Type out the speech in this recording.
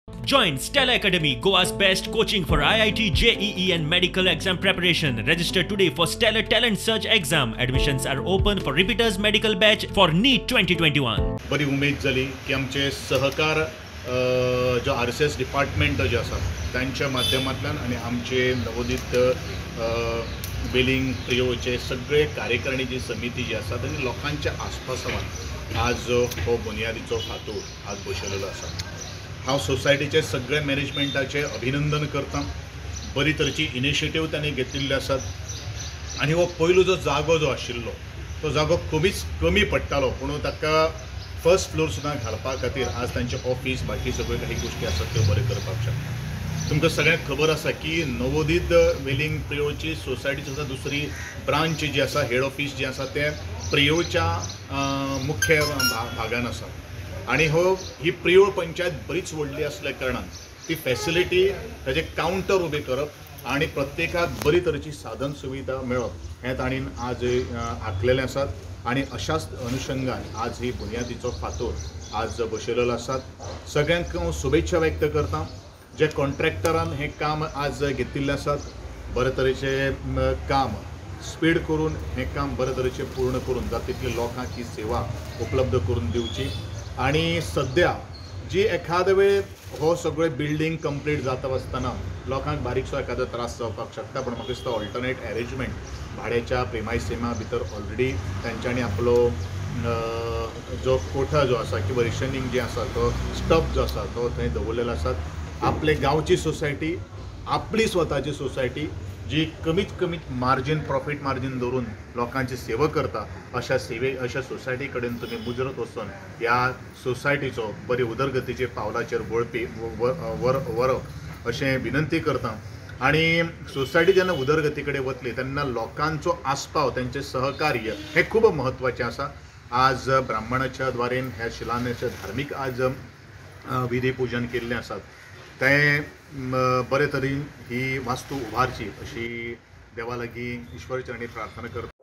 Join Stella Academy, Goa's best coaching for IIT, JEE and medical exam preparation. Register today for Stellar Talent Search exam. Admissions are open for repeaters medical batch for NEET 2021. बरी उमेद जाली की आमचे सहकार जो RCS department जे आसा तांच्या माध्यमांतल्यान आनी आमचे नवोदीत वेलींग प्रियोळचे सगळे कार्यकारिणीची समिती जी आसा तांणी लोकांच्या आस्पासावान आज हो बुनियादीचो फातोर आज बसयलेलो आसा. हांव सोसायटीचे सगळे मॅनेजमेंटाचे अभिनंदन करता. बरी तरेची इनिशिएटीव तांणी घेतिल्ले आसात आनी हो पयलो जो जागो जो आशिल्लो तो जागो कमीच कमी पडटालो, पूण ताका फर्स्ट फ्लोर सुद्दां घालपा खातीर आज तांचे ऑफिस बाकी सगळ्यो काही गोश्टी आसात त्यो बऱ्यो करपाक शकता. तुमकां सगळ्यांक खबर आसा की नवोदीत वेलींग प्रियोळची सोसायटी सुद्दां दुसरी ब्रांच जी आसा, हेड ऑफिस जें आसा तें प्रियोळच्या मुख्य भागान आसा आनी हो ही प्रियोळ पंचायत बरीच व्हडली आसल्या कारणान ती फॅसिलिटी ताजे कावंटर उबें करप आनी प्रत्येकाक बरी तरेची साधन सुविधा मेळप हें तांणी आज आंखलेलें आसात आनी अशाच अनुशंगान आज ही बुनियादीचो फातोर आज बसयलेलो आसात. सगळ्यांक हांव शुभेच्छा व्यक्त करता. जे कॉन्ट्रॅक्टरान हें काम आज घेतिल्लें आसात, बरे तरेचें काम स्पीड करून हें काम बरे तरेचें पूर्ण करून जाता तितले लोकांक ही सेवा उपलब्ध करून दिवची. आनी सद्या जी एखादे वेळ हो सगळे बिल्डींग कंप्लीट जाता आसतना लोकांक बारीकसो एखादो त्रास जावपाक शकता, पूण म्हाका दिसता ऑल्टरनेट एरेंजमेंट भाड्याच्या प्रेमायसेमा भितर ऑलरेडी तांच्यांनी आपलो जो कोठा जो आसा किंवा रेशनिंग जें आसा तो स्टफ जो आसा तो थंय दवरलेलो आसात. आपले गांवची सोसायटी, आपली स्वताची सोसायटी जी कमीत कमी मार्जीन प्रॉफीट मार्जीन दवरून लोकांची सेवा करता अशा सेवे अशा सोसायटी कडेन तुमी मुजरत वचून ह्या सोसायटीचो बरी उदरगतीचे पावलाचेर वळपी व्हरप अशें विनंती करता. आनी सोसायटी जेन्ना उदरगती कडेन वतली तेन्ना लोकांचो आस्पाव, तांचें सहकार्य हें खूब म्हत्वाचें आसा. आज ब्राह्मणाच्या द्वारेन ह्या शिलान्याचें धार्मीक आज विधी पुजन केल्लें आसात, तें बरे तरेन ही वास्तू उबारची अशी देवा लागीं ईश्वर चरणी प्रार्थना करता.